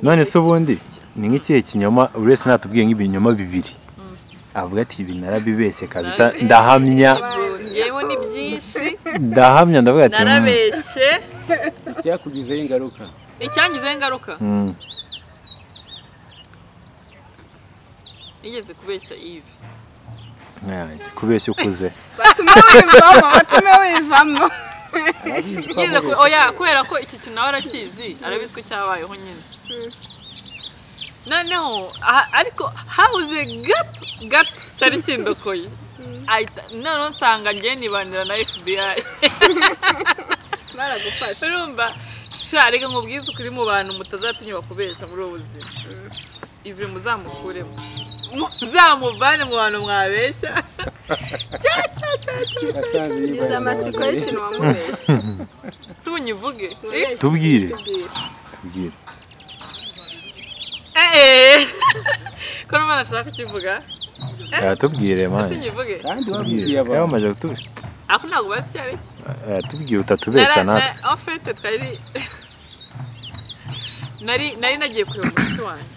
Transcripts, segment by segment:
None se ubundi ni nk'ikihe kinyoma buri wese natubwiye nk'ibinyoma bibiri avuga ati ibi narabibeshye kabisa ndahamya. Yewe ni byinshi ndahamya ndavuga ati narabeshye. Icyakugizeho ingaruka. Icyangizeho ingaruka nigeze kubeshya Yves. Kubeshya ukuze batume wivamo, batume wivamo. Oya kubera ko iki kintu nawe arakizi, arabizi ko cyabayeho nyine. Noneho ariko habuze gato gato cyari kindokoye, noneho nsanga njye nibanira na FBI. Baragufasha. Urumva sha reka nkubwize ukuri mu bantu mutazatinya bakubeshya muri ubu buzima. Ivure muzamukuremo, muzamuvane mu bantu mwabeshya. Ngize amatsiko y'ikintu wamubeshya. Si unyivuge. Tubwire. Tubwire. Ko numva nashaka kukivuga. Tubwire man. Si unyivuge. Kandi wabwiye abantu. Yamaze kutubwira. Ako ntabwo bazi icyo ari cyo. Tubwire utatubeshya natwe. En fait twari nari nagiye kureba umushuti wanjye.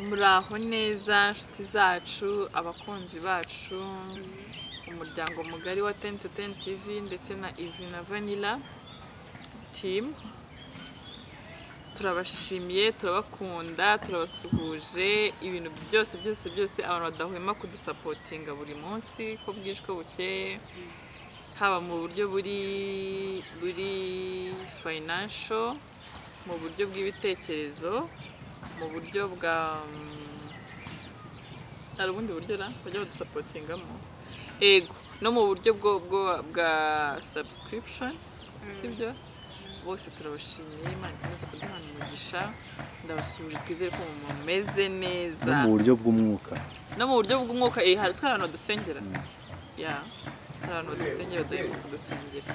Muraho neza nshuti zacu, abakunzi bacu, umuryango mugari wa 10 to 10 TV ndetse na Yves na Vanilla team. Turabashimiye, turabakunda, turabasuhuje, ibintu byose byose byose abantu badahwema kudusapotinga buri munsi ko bwishwe bukeye, haba mu buryo buri financial, mu buryo bw'ibitekerezo, mu buryo bwa hari ubundi buryo ra bajya badusapotingamo, ego no mu buryo bwa subscription, sibyo? Bose turabashimiye, Imana ikomeze kuduhana umugisha. Ndabasuhuje, twizere ko mumeze neza. No mu buryo bw'umwuka. No mu buryo bw'umwuka, hari abantu badusengera. Ya, hari abantu badusengera, duhema kudusengera.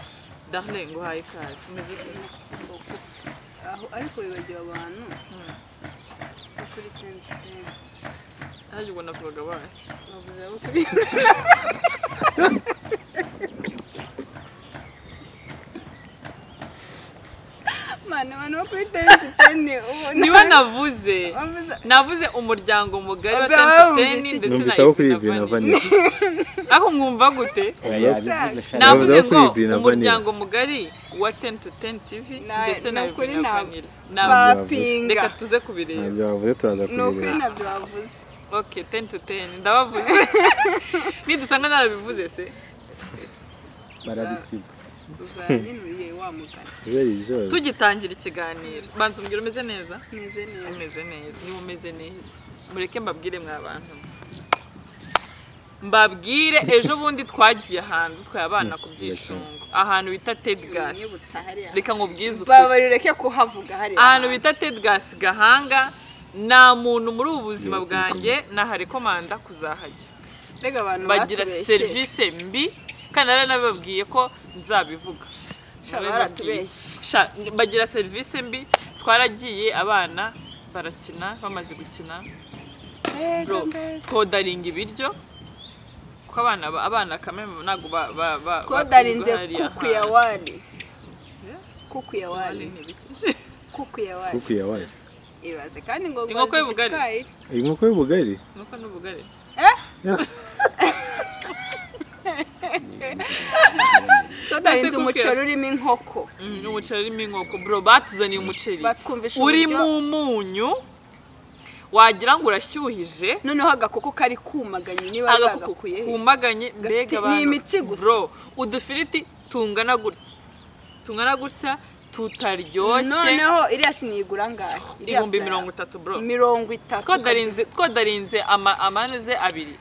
Darlene nguhaye ikaze, umeze ute? Aho ariko wibagiwe abantu kuri 10 to 10. Haje ubwo navugaga bahe? Navuze abo kuri Mana, abantu bo kuri 10 to 10 ubu niba navuze. Navuze umuryango mugari wa 10 to 10 ndetse na Yves na Vanilla. Aho mwumva gute? Navuze ngo umuryango mugari wa 10 to 10 TV ndetse na Yves na Vanilla. Bapinga. Reka tuze kubireba. Nabyo bavuze turaza kubireba. Nukuri nabyo bavuze. Okay, 10 to 10 ndabavuze. Nidusanga narabivuze se. Barabisiga. Uzanyinuye wa mugani. Tugitangira ikiganiro. Banza umbwire umeze neza? Meze neza. Umeze neza. Niba umeze neza. Mureke mbabwire mwa bantu. Mbabwire ejo bundi twagiye ahantu dutwaye abana ku byicungo. Ahantu bita Ted Gas. Reka nkubwize ukuri. Babarureke kuhavuga hariya. Ahantu bita Ted Gas Gahanga, nta muntu muri ubu buzima bwanjye naharekomanda kuzahajya. Mbega abantu bagira serivisi mbi kandi naranababwiye ko nzabivuga. Baratubeshye. Bagira serivisi mbi, twaragiye abana barakina, bamaze gukina. Twodaringa ibiryo kuko abana kameme ntago ba twodarinze kuku ya wali. Kuku ya wali. Kuku ya wali. Kuku ya wali. Ibaze kandi ngo inkoko y'ubugari. Inkoko y'ubugari? Inkoko n'ubugari. Twodarinze umuceri urimo inkoko. Umuceri urimo inkoko bro, batuzaniye umuceri urimo umunyu wagira ngo urashyuhije. Noneho agakoko kari kumaganye niba zagakuye. Kumaganye mbega abantu. Ni imitsi gusa. Bro, udufiriti tungana gutya. Tungana gutya tutaryoshye. Noneho iriya sinigura ngahe? 30,000 bro. 30. Twodarinze amanuze abiri.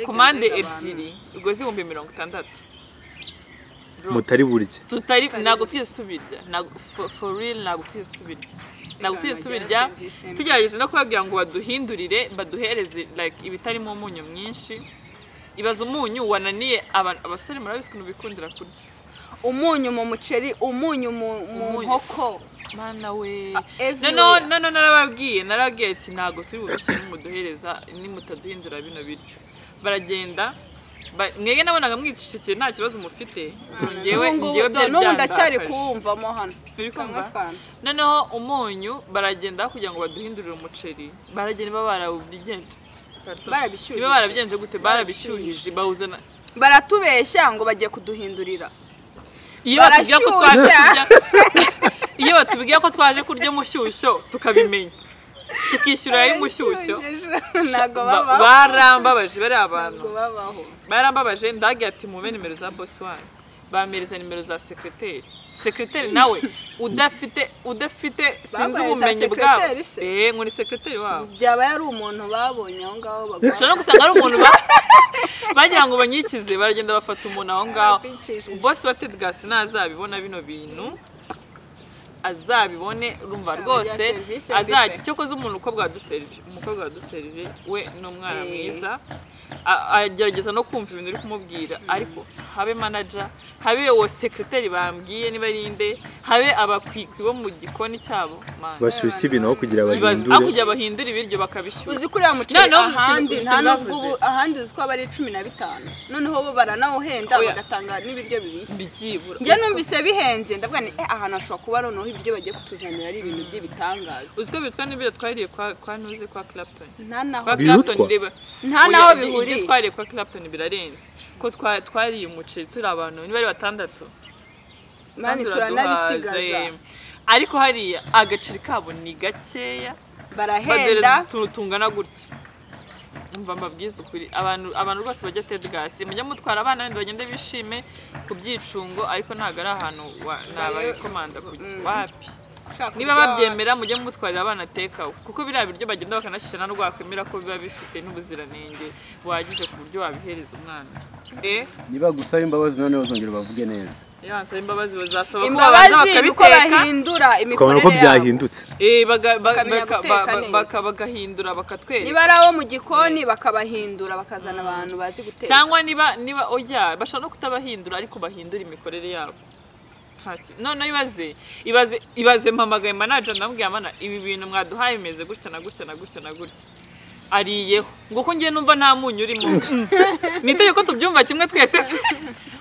Komande ebyiri ubwo 60,000. Mutari burya. Tutari ntago twigeze tubirya. For real ntago twigeze tubirya. Ntago twigeze tubirya. Tugerageza no kubabwira ngo baduhindurire, baduhereze like ibitarimo umunyu mwinshi. Ibaza umunyu wananiye abasore murabizi ukuntu bikundira kurya umunyu mu muceri, umunyu mu nkoko. Mana we. No narababwiye ati ntago turi bubishyire muduhereza nimutaduhindura bino biryo. Baragenda mwege nabonaga mwicecekeye nta kibazo mufite. Ngewe n'ubu ndacyari kuwumvamo hano. Noneho umunyu baragenda kugira ngo baduhindurire umuceri, baragenda barawubigenje. Barabishyuhije. Barabigenje gute? Barabishyuhije bawuzana. Baratubeshya ngo bagiye kuduhindurira. Iyo batubwiye ko twaje kurya, iyo batubwiye ko twaje kurya umushyushyo tukabimenya, tukishyura y'umushyushyo, barambabaje bari abantu. Barambabaje ndagiye ati mube nimero za boss wanyu, bamereza nimero za secretary. Secretary nawe udafite sinzi ubumenyi bwabo. Ngo ni secretary wabo. Byaba yari umuntu babonye aho ngaho bagwa. Ushobora no gusanga ari umuntu bagira ngo banyikize, baragenda bafata umuntu aho ngaho. Boss wa Tedgas nazabibona bino bintu, azabibone urumva rwose azajya cyokoze umuntu uko bwaduserve, umukobwa waduserve we n'umwana mwiza agerageza no kumva ibintu uri kumubwira, ariko habe manager, habe wo secretary bambwiye niba arinde, habe abakwikwi bo mu gikoni cyabo bashyushye ibintu aho kugira bahindure, aho kugira bahindure ibiryo bakabishyushya. Uzi kuriya muceri ahandi nta nubwo ahandi uzi ko aba ari 15, noneho bo baranawuhenda bagatanga n'ibiryo bibishye. Njye numvise bihenze ndavuga ni ahantu hashobora kuba noneho ibiryo bagiye kutuzanira ari ibintu by'ibitangaza. Uzi ko bitwa n'ibiryo twariye kwa Ntuze kwa Clapton. Nta naho bihuriye. Ibyo twariye kwa Clapton birarenze. Ko twariye umuceri turi abantu niba ari batandatu. Mani turanabisigaza. Ariko hariya agaceri kabo ni gakeya. Barahenda. Tungana gutya. Umva mbabwiza ukuri abantu rwose bajya Tedgas mujya mutwara abana wenda bagende bishime ku byicungo, ariko ntago ari ahantu nabarekomanda kujya wapi. Niba babyemera mujye mutwarira abana teka, kuko biriya biryo bagenda bakanashyushya nta rwakwemera ko biba bifite n'ubuziranenge buhagije ku buryo wabihereza umwana. Niba gusaba imbabazi noneho uzongera bavuge neza. Yansaba imbabazi bazasaba ko babanza bakabiteka, bahindura imikorere ko byahindutse. Bagahindura bakatwereka. Niba ari abo mu gikoni bakabahindura bakazana abantu bazi guteka. Cyangwa niba oya bashobora no kutabahindura ariko bahindura imikorere yabo. None ibaze mpamagaye manager ndamubwira mana ibi bintu mwaduhaye bimeze gutya na gutya na gutya na gutya. Ariyeho ngo ko ngiye numva nta munyu urimo. Ni itegeko tubyumva kimwe twese se.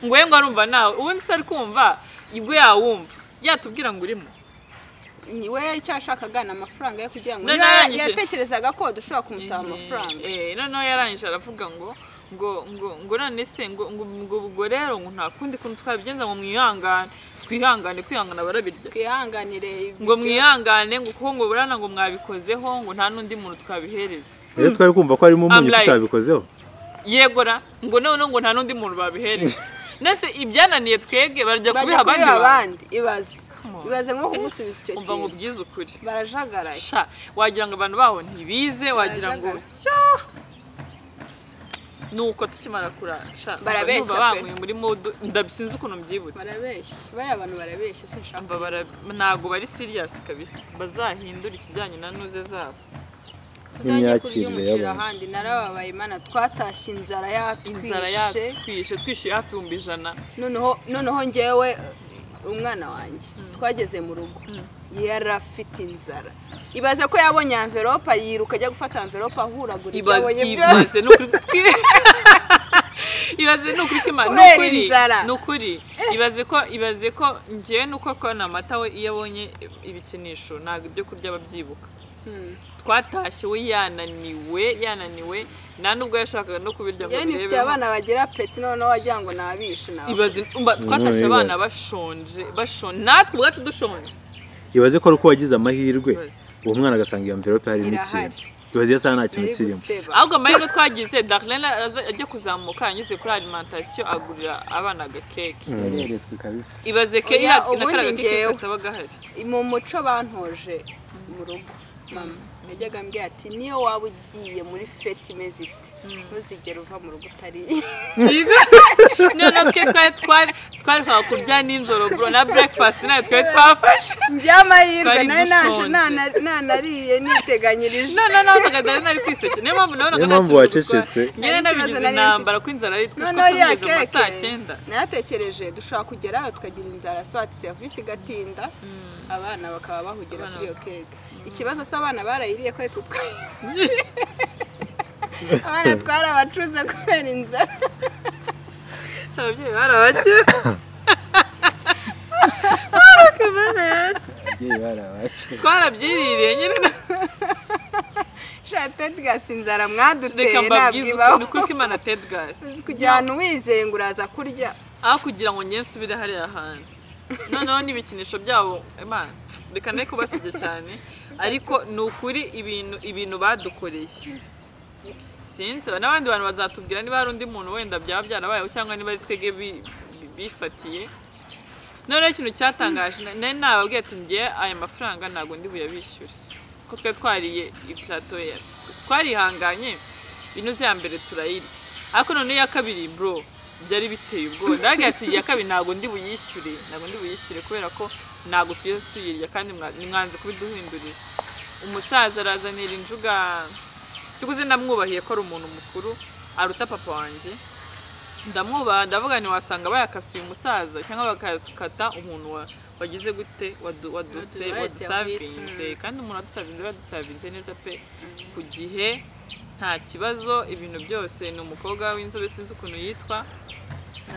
Ngo we ngo arumva nawe ubundi se ari kumva ibwo yawumva yatubwira ngo urimo. Ni we icyo yashakaga ni amafaranga yo kugira ngo yatekerezaga ko dushobora kumusaba amafaranga. Noneho yarangije aravuga ngo ngo none se ngo ubwo rero ngo nta kundi kuntu twabigenza ngo mwihangane, twihangane kwihangana barabirya. Twihanganire ngo mwihangane ngo kuko ngo burana ngo mwabikozeho ngo nta n'undi muntu twabihereza. Rero twari kumva ko harimo umunyu tutabikozeho. Yegora ngo none ngo nta n'undi muntu babihereza. Nese ibyananiye twege barajya kubiha abandi. Ibaze. Ibaze nko kugusubiza icyo kintu. Umva ngo bwize ukuri. Barajagaraye. Sha wagira ngo abantu baho ntibize, wagira ngo nuko tukimara kurasha barabeshya bankuye muri mood ndabisinze ukuntu mbyibutse. Barabeshya bari abantu barabeshya sinshaka ntago bari serious kabisa, bazahindura ikijyanye na nuze zabo. Tuzajye kurya umuceri ahandi narababaye Imana twatashye inzara yatwishe twishyuye hafi 100,000. Noneho ngewe umwana wanjye twageze mu rugo yarafite inzara. Ibaze ko yabonye envelope yiruka ajya gufata envelope ahuragura ibyo yabonye byose. Ibaze n'ukuri kw'Imana, n'ukuri n'ukuri. Ibaze ko ngewe nuko ko na mata we iyo abonye ibikinisho ntabwo ibyo kurya babyibuka. Twatashye we yananiwe nta nubwo yashakaga no kubirya ngo birebe. Nifite abana bagira appétit noneho wagira ngo nabishe nawe. Ibaze twatashye abana bashonje natwe ubwacu dushonje. Ibaze ko uko wagize amahirwe uwo mwana agasanga iyo envelope harimo ikintu. Ibaze yasa nta kintu kirimo. Ahubwo amahirwe twagize Darlene ajya kuzamuka anyuze kuri alimentation agurira abana agakeke. Ibaze ke na keke kataba gahari. Mu muco bantoje mu rugo mama najyaga ambwira ati niyo waba ugiye muri fete imeze ite ntuzigere uva mu rugo utariye. None twe Twari kurya nijoro bro na breakfast nayo twari twafashe. Njyamahirwe nari naje nanariye niteganyirije. No nabonaga nari kwiseke. Niyo mpamvu nabonaga nta mpamvu wacecetse. Njye nabigize intambara ko inzara ari twishwe tugeze mu saa 9. Natekereje dushobora kugerayo tukagira inzara swat service igatinda abana bakaba bahugira kuri iyo keke. Ikibazo se abana barayiriye ko tutwaye. Abana twarabacuze kubera inzara. Ababyeyi barabakira. Twarabyiririye nyine. Sha Tedgas inzara mwaduteye nabwibaho. Ni kuri Imana Tedgas. Kujya ahantu wizeye ngo uraza kurya. Aho kugira ngo njye nsubire hariya hantu. Noneho n'ibikinisho byabo Imana reka ne kubasibye cyane ariko ni ukuri ibintu badukoreye. Sinzi n'abandi bantu bazatubwira niba hari undi muntu wenda byaba byarabayeho cyangwa niba ari twege bifatiye. Noneho ikintu cyatangaje nari nababwiye ati njye aya mafaranga ntabwo ndi buyabishyure ko twari twariye iplateau ya twarihanganye inoze ya mbere turayirya ariko none iya kabiri bro byari biteye ubwoba. Ndagira ati iya kabiri ntabwo ndi buyishyure kubera ko ntabwo twigeze tuyirya kandi nimwanze kubiduhindurira. Umusaza arazanira injuga cyukuze ndamwubahiye ko ari umuntu mukuru aruta papa wanjye. Ndamwubaha ndavuga ni wasanga bayakasuye umusaza cyangwa bakakata umuntu wagize gute wadusavinze kandi umuntu adusavinze badusavinze neza pe ku gihe nta kibazo ibintu byose. Ni umukobwa w'inzobe sinzi ukuntu yitwa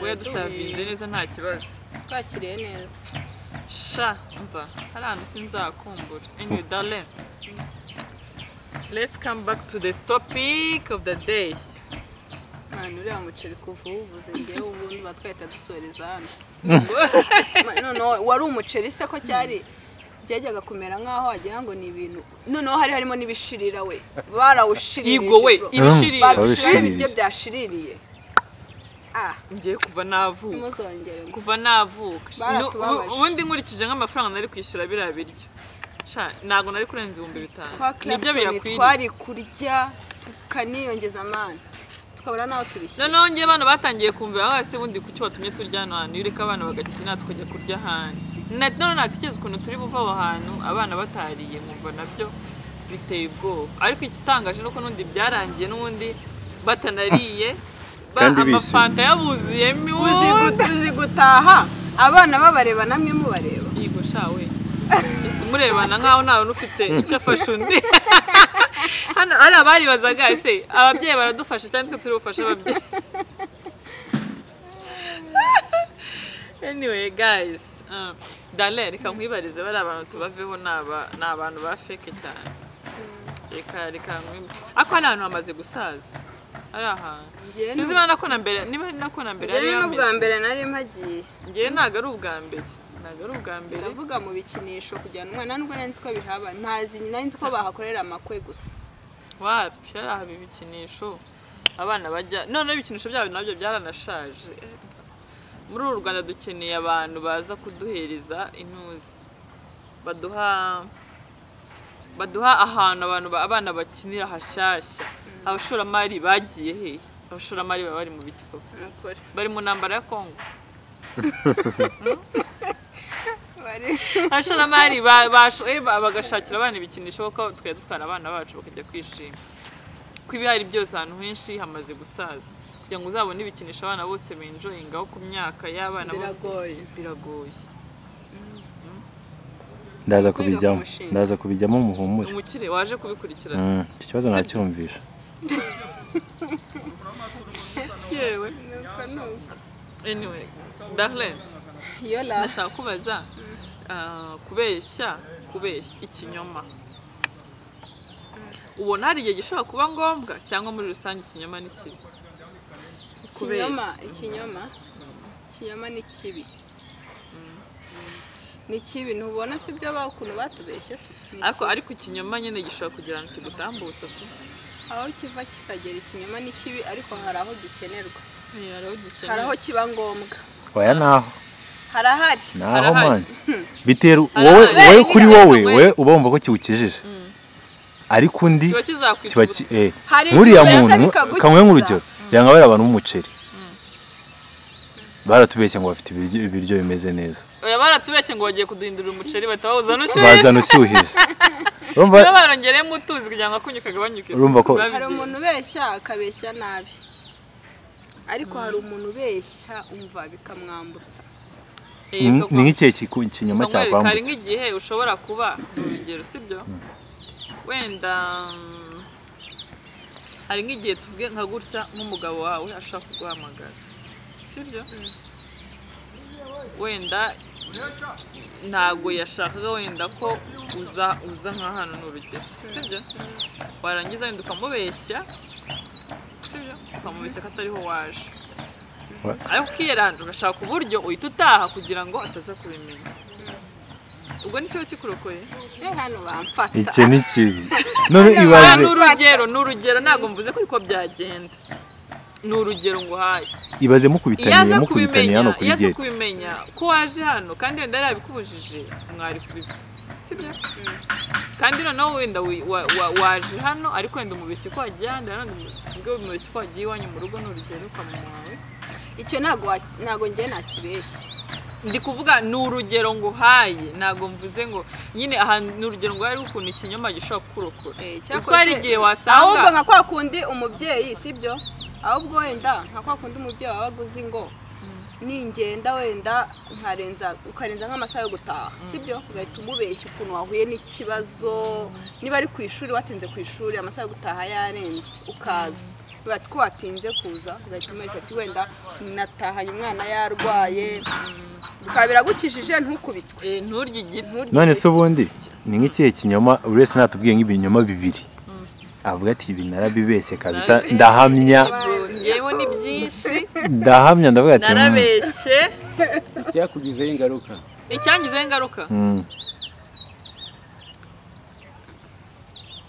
we yadusavinze neza nta kibazo twakiriye neza. Sha mva hari ahantu sinzakumbura. Anyway darling, let's come back to the topic of the day. Mwana uriya muceri kuva uwuvuze ngewe ubundi batwahita dusoreza hano. Noneho wari umuceri se ko cyari byajyaga kumera nkaho wagira ngo ni ibintu. Noneho hari harimo n'ibishirira we barawushirije. Igo we ibishirira ibyo byashiririye. Ngiye kuva navuka. Kuva navuka. Ubundi nkurikije nk'amafaranga nari kwishyura biriya biryo. Sha ntago nari kurenza 5000. Nibyo birakwiriye. Twari kurya tukaniyongeza amana. Tukabura naho tubishyira. Noneho ngiye abana batangiye kumva aho se bundi kuki watumye turya hano hantu ureka abana bagakina tukajya kurya ahandi. None natekereza ukuntu turi buva aho hantu abana batariye nkumva nabyo biteye ubwoba. Ariko igitangaje nuko nundi byarangiye n'ubundi batanariye amafanta yabuzuyemo. Uzi gutaha abana babareba namwe mubareba. Yego sha we. Ese murebana nkaho ntawe ufite icyo afasha undi. Hano ari abaribazaga ese ababyeyi baradufasha cyane twe turi bufasha ababyeyi. Anyway guys, Dale reka nkwibarize bari abantu tubaveho ni abantu ba fake cyane. Reka ako ari ahantu hamaze gusaza. Ari ahantu. Sinzi niba nakona mbere niba nakona mbere ari ubwa mbere nari mpagiye. Ngiye ntago ari ubwa mbere. Ntago ari ubwa mbere. Ndavuga mu bikinisho kujyana umwana nubwo nari nzi ko bihaba ntazi nari nzi ko bahakorera amakwe gusa. Wapi haba ibikinisho abana bajya none ibikinisho byabo nabyo byaranashaje. Muri uru Rwanda dukeneye abantu baza kuduhereza intuzi baduha ahantu abantu abana bakinira hashyashya. Abashoramari bagiye hehe? Abashoramari baba bari mu biki koko? Bari mu ntambara ya Kongo. Abashoramari bagashakira abana ibikinisho kuko twari dutwara abana bacu bakajya kwishima. Ko ibihari byose ahantu henshi hamaze gusaza. Kugira ngo uzabone ibikinisho abana bose benjoyingaho ku myaka y'abana bose biragoye. Ndaza kubijyamo muhumure. Umukire waje kubikurikirana. Iki kibazo nacyumvisha. Yewe. Anyway, Darlene. Yola. Ndashaka kubaza kubeshya ikinyoma. Ubona hari igihe gishobora kuba ngombwa cyangwa muri rusange ikinyoma ni kibi? Ikinyoma ni kibi. Ni kibi ntubona si byo bakuntu batubeshye se. Ariko ikinyoma nyine gishobora kugira ngo kigutambutse tu. Aho kiva kikagera ikinyoma ni kibi ariko hari aho gikenerwa. Hari aho kiba ngombwa. Oya naho. Harahari. Naho man. Bitera wowe kuri wowe uba wumva ko kiwukijije. Ariko undi kiba nkuriya muntu kamwe nk'urugero yanga bari abantu b'umuceri. Baratubeshye ngo bafite ibiryo bimeze neza. Oya, baratubeshye ngo bagiye kuduhindurira umuceri batawuzana ushyuhije. Bazana ushyuhije. Urumva barongeremo utuzi kugira ngo akunyu kagabanyuke. Urumva ko hari umuntu ubeshya akabeshya nabi. Ariko hari umuntu ubeshya umva bikamwambutsa. Ni nk'ikihe kinyoma cyakwambutsa? Hari nk'igihe ushobora kuba urugero, sibyo? Wenda hari nk'igihe tuvuge nka gutya nk'umugabo wawe ashaka kuguhamagara, sibyo? Wenda ntago yashakaga wenda ko uza nka hano ni urugero, sibyo? Warangiza wenda ukamubeshya, sibyo? Ukamubeshya ko atariho waje, ariko ukiyeranja ugashaka uburyo uhita utaha kugira ngo ataza kubimenya. Ubwo ni cyo kikurokoye? Hano bamfata. Iki ni kibi. None ibaze. N'urugero ntago mvuze ko uko byagenda. Ni urugero nguhaye. Ibaze mukubitaniye hano kuri gate. Iyaza kubimenya ko waje hano kandi wenda yarabikubujije mwari kubipfa. Sibyo? Kandi noneho wenda waje hano ariko wenda umubeshye ko wagiye ahandi, nanone tuvuge umubeshye ko wagiye iwanyu mu rugo, ni urugero kwa mama wawe. Icyo ntago njye nakibeshye. Ndi kuvuga ni urugero nguhaye, ntago mvuze ngo nyine aha ni urugero nguhaye ukuntu ikinyoma gishobora kukurokora. Uziko hari igihe wasanga ahubwo nka kwa kundi umubyeyi, sibyo? Ahubwo wenda nka kwa kundi umubyeyi wawe aguze ngo ningenda wenda nkarenza ukarenza nk'amasaha yo gutaha, sibyo? Ugahita umubeshya ukuntu wahuye n'ikibazo, niba ari ku ishuri watinze ku ishuri amasaha yo gutaha yarenze ukaza bati ko watinze kuza, ugahita umubeshya ati wenda natahanye umwana yarwaye, bikaba biragukijije ntukubitwe, nturye igiti. None se ubundi ni nk'ikihe kinyoma buri wese natubwiye nk'ibinyoma bibiri avuga ati ibi narabibeshye kabisa, ndahamya. Yewe ni byinshi. Ndahamya ndavuga ati narabeshye. Icyakugizeho ingaruka. Icyangizeho ingaruka?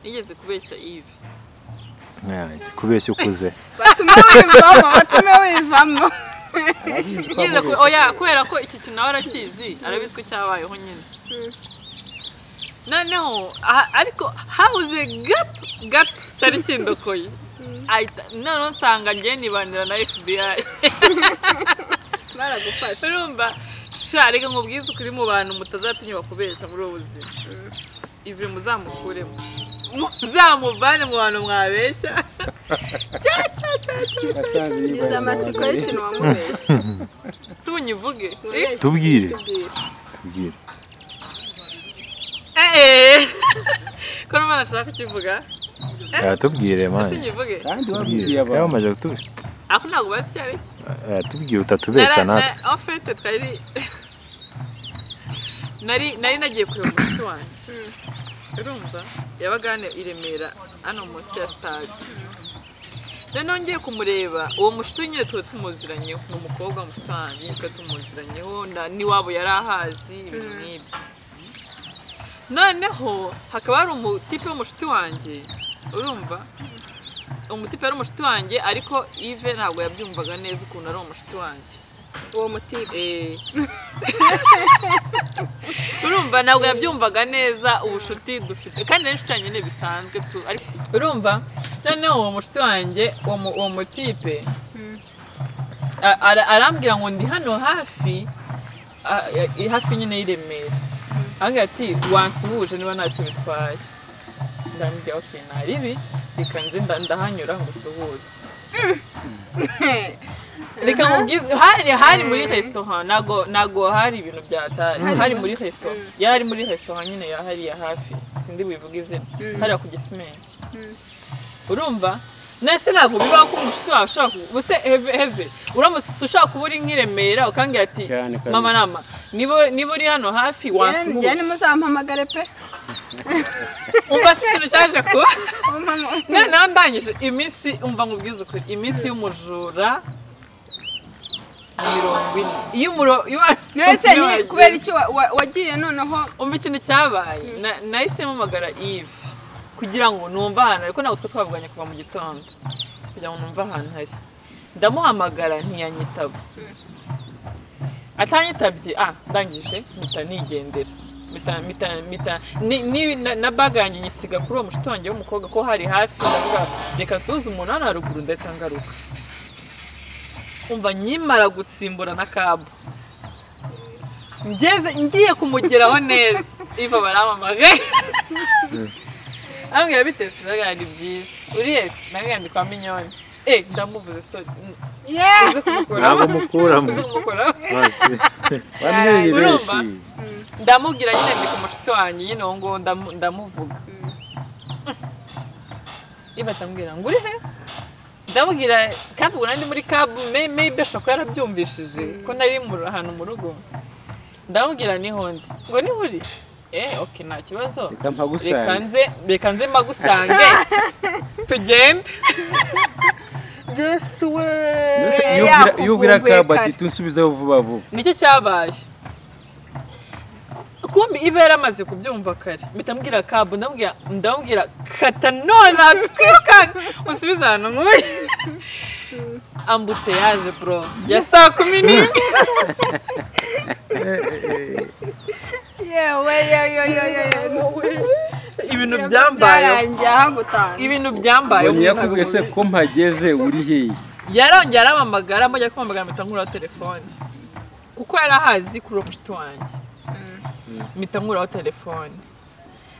Nigeze kubeshya Yves. Kubeshya ukuze. Batume wivamo. Oya, kubera ko iki kintu nawe arakizi, arabizi ko cyabayeho nyine. Noneho ariko habuze gato gato cyari kindokoye. Noneho nsanga njye nibanira na FBI. Baragufasha. Urumva sha reka nkubwize ukuri mu bantu mutazatinya bakubeshya muri ubu buzima. Ivure muzamukuremo. Muzamuvane mu bantu mwabeshya. Ngize amatsiko y'ikintu wamubeshya. Si unyivuge. Tubwire. Tubwire. Ko numva nashaka kukivuga. Tubwire man. Sinyivuge. Kandi wabwiye abantu. Yamaze kutubwira. Ako ntabwo bazi icyo ari cyo. Tubwire utatubeshya natwe. En fait twari nari nagiye kureba umushuti wanjye. Urumva yabaga hano i Remera hano munsi ya stade. Noneho ngiye kumureba uwo mushuti nyine tuba tumuziranyeho, ni umukobwa mushuti wanjye tuba tumuziranyeho n'iwabo yari ahazi ibintu nk'ibyo. Noneho hakaba hari umutipe w'umushuti wanjye, urumva umutipe yari umushuti wanjye ariko Yves ntabwo yabyumvaga neza ukuntu ari umushuti wanjye. Uwo mutipe urumva ntabwo yabyumvaga neza ubushuti dufite kandi rero inshuti yanjye ni bisanzwe ariko urumva noneho uwo mushuti wanjye uwo mutipe arambwira ngo ndi hano hafi hafi nyine y'i Remera. Arambwira ati wansuhuje niba ntacyo bitwaye. Ndamubwira okay naribi reka nze ndahanyura ngo usuhuze. Reka nkubwize hari muri restaurant nago hari ibintu byatari hari muri restaurant yari muri restaurant nyine ya hariya hafi sindi buivuge izina hariya ku Gisimenti. Urumva nese ntabwo bibaho ko umushuti wawe ushaka ubuse heve uramutse ushaka kuba uri nk'i Remera ukambwira ati mama nama niba uri hano hafi wansuhuze. Njye nimuzampamagare pe. Umva se ikintu cyaje kuba. Noneho ndangije iminsi umva nkubwize ukuri iminsi y'umujura 40. Iyo nese ni kubera iki wagiye noneho umva ikintu cyabaye nahise mpamagara Yves kugira ngo numva ahantu ariko ntabwo twavuganye kuva mu gitondo kugira ngo numve ahantu hari. Ndamuhamagara ntiyanyitaba. Atanyitabye ndangije mpita nigendera. Mita na baga yanjye nyisiga kuri uwo mushuti wanjye w'umukobwa ko hari hafi, ndavuga reka nsuhuze umuntu hano haruguru ndahita ngaruka. Umva nyimara gutsimbura na kabu ngeze ngiye kumugeraho neza Iva baramamagaye ambwira bite sinaga ni byiza uri yes naga ndi kwa Minyoni ndamuvuze sorry yeah ntabwo mukuramo uzi kumukora Bamenye benshi ndamubwira nyine ndi ku mushuti wanjye nyine uwo nguwo ndamuvuga Iva atambwira ngo uri he ndamubwira kandi ubwo nari muri kabu maybe ashobora kuba yarabyumvishije ko nari ahantu mu rugo ndamubwira niho ndi ngo niho uri okay nta kibazo reka nze mpagusange tugende Yesu we iyo ubwira kabu ati tunsubizeho vuba vuba nicyo cyabaye kumbi Iva yaramaze kubyumva kare mpita mbwira kabu ndamubwira kata none twirukanka usubize ahantu nk'uyu ambuteyaje bro ya 11:00 yewe yewe ibintu byambaye ibintu byambaye yakubwiye se ko mpageze uri hehe yarongera arampamagara mbajya kumpamagara mpita nkuraho telefone kuko yarahazi kuri uwo mushuti wanjye mpita nkuraho telefone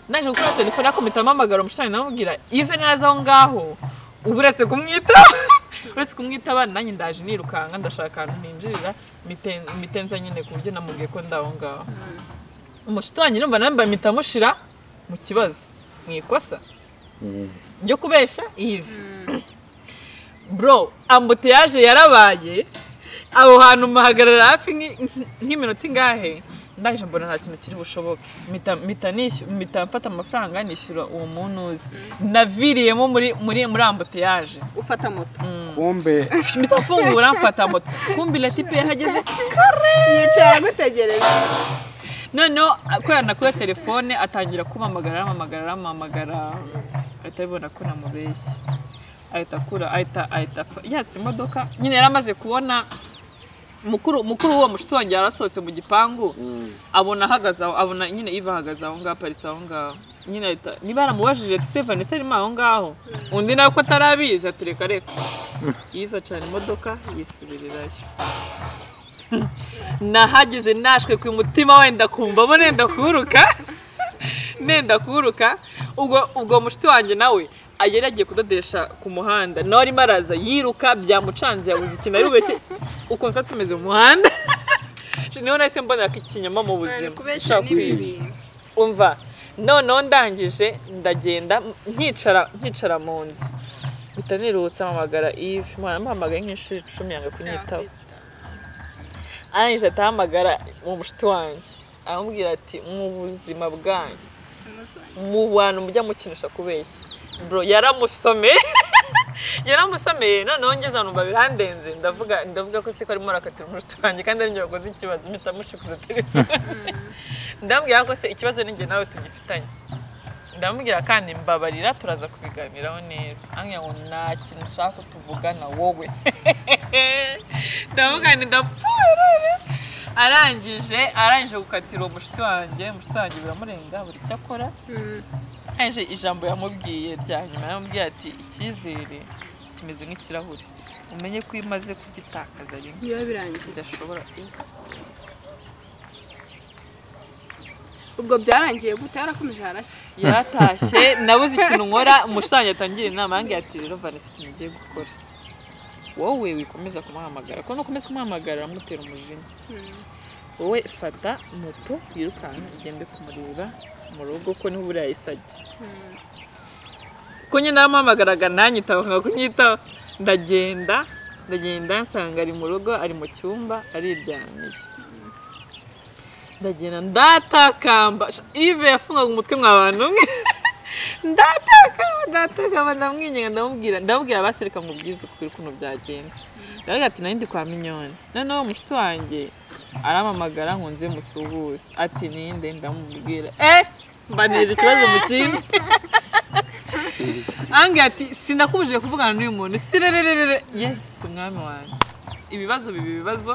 naje gukura telefone ariko mpita mpamagara umushuti wanjye ndamubwira Ive naza aho ngaho ubu uretse kumwitaba uretse kumwitaba nanjye ndaje nirukanka ndashaka ahantu ninjirira mitenza nyine ku buryo namubwiye ko ndaho ngaho umushuti wanjye numva nambaye mpita mushira mu kibazo mu ikosa ryo kubeshya Ive bro ambuteyaje yarabaye aho hantu muhagarara hafi nk'iminota ingahe ndaje mbona nta kintu kiri bushoboke mpita mfata amafaranga nishyura uwo muntu uzi naviriyemo muri ambuteyaje ufata moto kumbe mpita mfungura mfata moto kumbe la tipe yahageze kare yicara agutegereje noneho kubera nakuye telefone atangira kumpamagara arampamagara ahita abibona ko namubeshye ahita akura ahita yatsa imodoka nyine yari amaze kubona mukuru w'uwo mushuti wanjye yarasohotse mu gipangu abona ahagaze aho abona nyine Iva ahagaze aho ngaho aparitse aho ngaho nyine ahita niba yaramubajije se Vanessa arimo aho ngaho undi nawe ko atarabizi ati reka reka Iva acana imodoka yisubirirayo nahageze nashwe ku mutima wenda kumvamo nenda kuruka ubwo mushuti wanjye nawe yari yagiye kudodesha ku muhanda nawe arimo araza yiruka byamucanze yabuze ikintu ari bubeshye ukuntu twari tumeze mu muhanda niho nahise mbonera ko ikinyoma mu buzima umva noneho ndangije ndagenda nkicara mu nzu mpita nirutse mpamagara Yves mpamagaye nk'inshuro 10 yanga kunyitaba arangije atahamagara mu mushuti wanjye aramubwira ati mu buzima bwanyu mu bantu mujya mukinisha kubeshya bro yaramusomeye noneho ngeze ahantu birandenze ndavuga ko siko arimo arakatira umushuti wanjye kandi ari njye wakoze ikibazo mpita mushikuza telefone ndamubwira ko se ikibazo ni njye nawe tugifitanye ndamubwira kandi mbabarira turaza kubiganiraho neza ambwira ngo nta kintu ushaka ko tuvugana wowe ndavuga nti ndapfuye none arangije gukatira uwo mushuti wanjye biramurenga buri icyo akora arangije ijambo yamubwiye rya nyuma yamubwiye ati icyizere kimeze nk'ikirahure umenye ko iyo umaze kugitakaza rimwe biba birangiye kidashobora ubwo byarangiye gute yarakomeje harashya yaratashye nabuze ikintu nkora umushuti atangira inama yanjye ati rero Vanessa ikintu ugiye gukora wowe wikomeza kumuhamagara kuko nukomeza kumuhamagara uramutera umujinya wowe fata moto wirukanka ugende kumureba mu rugo ko niho buriya yahise ko nyine naramuhamagaraga ntanyitaba akanga kunyitaba ndagenda nsanga ari mu rugo ari mu cyumba ariryamiye ndagenda ndatakamba Yves yafungaga umutwe mwa bantu umwe ndatakamba ndamwinginga ndamubwira basereka ngo ubwize ukuri ukuntu byagenze ndavuga ati nari ndi kwa Minyoni noneho umushuti wanjye arampamagara ngo nze musuhuze ati ninde ndamubwira mbaneje ikibazo mu kindi ange ati sinakubujije kuvugana n'uyu muntu sirererere yesu umwami wanjye ibibazo biba ibibazo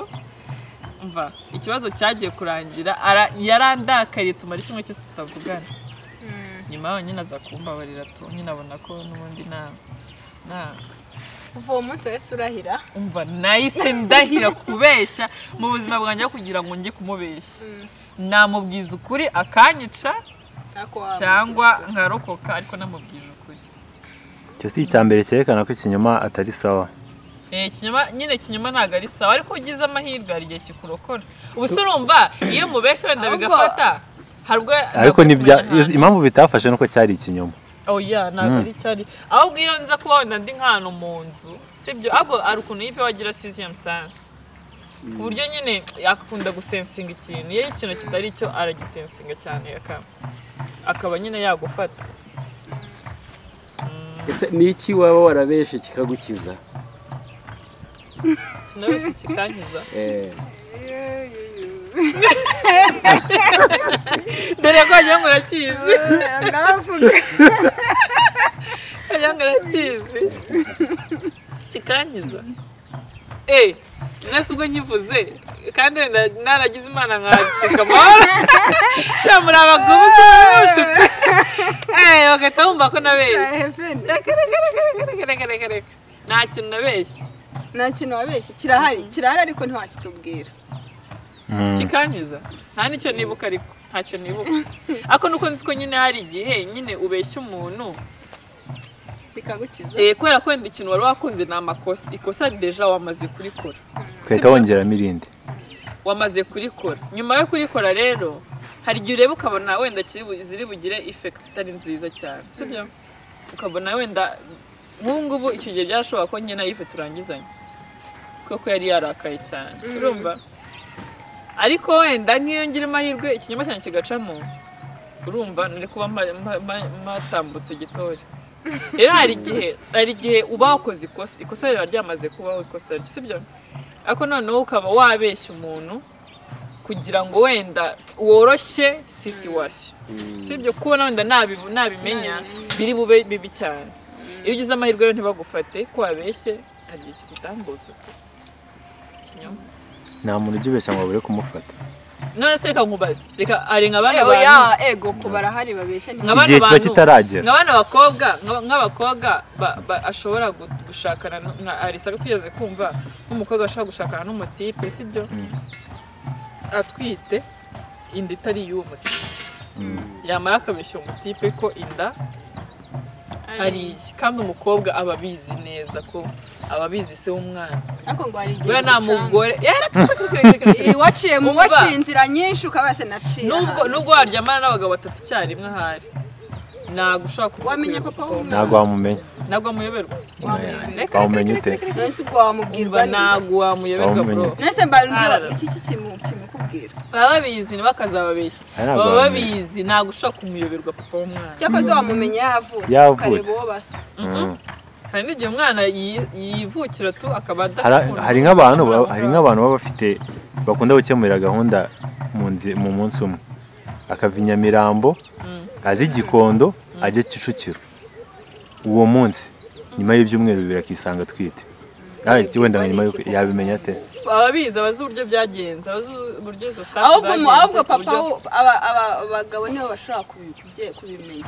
mva ikibazo cyagiye kurangira yarandakariye tumara icyumweru cyose tutavugana nyuma yaho nyine aza kumbabarira tu nyine abona ko n'ubundi nta Kuva uwo munsi wese urahira. Umva nahise ndahira kubeshya mu buzima bwanjye kugira ngo njye kumubeshya. Namubwiza ukuri akanyica cyangwa nkarokoka ariko namubwije ukuri. Icyo si icyambere cyerekana ko ikinyoma atari sawa. Ikinyoma nyine kinyoma ntago ari sawa ariko ugize amahirwe hari igihe kikurokora. Ubu se urumva iyo mubeshye wenda bigafata harubwo ariko nibya impamvu bitafashe nuko cyari ikinyoma. Oya ntago ari cyari ahubwo iyo nza kuba wenda ndi nk'ahantu mu nzu sibyo ahubwo ari ukuntu yive wagira sixième sens ku buryo nyine yakunda gusensinga ikintu iyo ikintu kitari cyo aragisensinga cyane akaba nyine yagufata. Ese ni iki waba warabeshe kikagukiza? Nabeshe kikankiza. Dore ko wagira ngo urakizi. Ndavuga. Wagira ngo urakizi. Kikankiza. Nese ubwo nyivuze kandi wenda naragize Imana nkacika amahoro. Sha muri abagabo se mushutse. Bagahita bumva ko nabeshye. Reka reka reka reka. Nta kintu nabeshye. Nta kintu wabeshye kirahari kirahari ariko ntiwakitubwira. Kikankiza nta nicyo nibuka ariko ntacyo nibuka ariko nuko nzi ko nyine hari igihe nyine ubeshya umuntu bikagukiza kubera ko wenda ikintu wari wakoze ni amakosa ikosa deja wamaze kurikora ugahita wongeramo irindi wamaze kurikora nyuma yo kurikora rero hari igihe ureba ukabona wenda ziri bugire effect itari nziza cyane sibyo ukabona wenda nk'ubu ngubu icyo gihe byarashoboka ko nyine nayife turangizanye kuko yari yarakaye cyane urumva ariko wenda nk'iyo ngira amahirwe ikinyoma cyane kigacamo urumva nari kuba matambutse gitore. Rero hari igihe uba wakoze ikosa ikosa riba ryamaze kubaho ikosa sibyo ariko noneho ukaba wabeshya umuntu kugira ngo wenda woroshye situation sibyo kubona wenda nabimenya biri bube bibi cyane iyo ugize amahirwe rero ntibagufate ko wabeshye hari igihe kigutambutse ikinyoma. Nta muntu ujya ngo babure kumufata. None se reka nkubaze reka ari nka bana oya ego ko barahari babeshya igihe kiba kitaragera nka bana bakobwa nk'abakobwa ashobora gushakana nka Arisa twigeze kumva nk'umukobwa ashobora gushakana n'umutipe sibyo atwite inda itari y'uwo mutipe yamara akabeshya umutipe ko inda ari iye kandi umukobwa aba abizi neza ko ababizi se w'umwana ariko ngo hari igihe we nta mugore waciye mu waciye inzira nyinshi ukabase naciye nubwo waryamana n'abagabo batatu icyarimwe ahari ntabwo ushobora wamenya papa w'umwana ntabwo wamumenya ntabwo wamuyoberwa wamumenya ute none ubwo wamubwirwa ntabwo wamuyoberwa bro none mbarubwira iki kimukubwira baba babizi bakazababeshya baba babizi ntabwo ushobora kumuyoberwa papa w'umwana cyakoze wamumenya yavutse ukareba uwo basa hari n'igihe umwana yivukira tu akaba adakunda. Hari nk'abantu baba bafite bakunda gukemurira gahunda mu munsi umwe akava i Nyamirambo azi Gikondo ajya Kicukiro uwo munsi nyuma y'ibyumweru bibiri akisanga atwite wenda nyuma yabimenya ate ababizi abazi uburyo byagenze abazi uburyo izo staff zagenze ahubwo papa abagabo nibo bashobora kubimenya.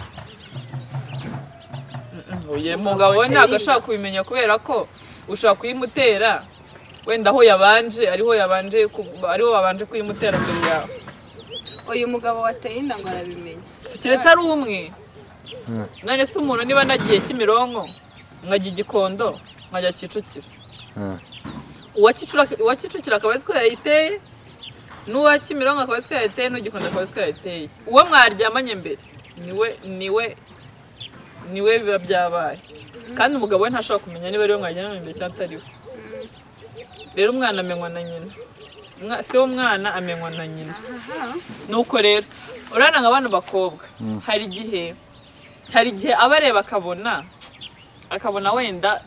Uyu mugabo we ntabwo ashobora kubimenya kubera ko ushobora kuyimutera wenda aho yabanje ariho yabanje ariho babanje kuyimutera mbere yawe. Uyu mugabo wateye inda ngo arabimenya keretse ari umwe. None se umuntu niba nagiye Kimironko nkajya Gikondo nkajya Kicukiro uwa Kicukiro akaba azi ko yayiteye n'uwa Kimironko akaba azi ko yayiteye n'uwa Gikondo akaba azi ko yayiteye uwo mwaryamanye mbere niwe biba byabaye kandi umugabo we ntashobora kumenya niba ariwe mwaryamanye mbere cyangwa atari we. Rero umwana amenywa na nyina se w'umwana amenywa na nyina. Nuko rero urabona nka bano bakobwa hari igihe abareba akabona wenda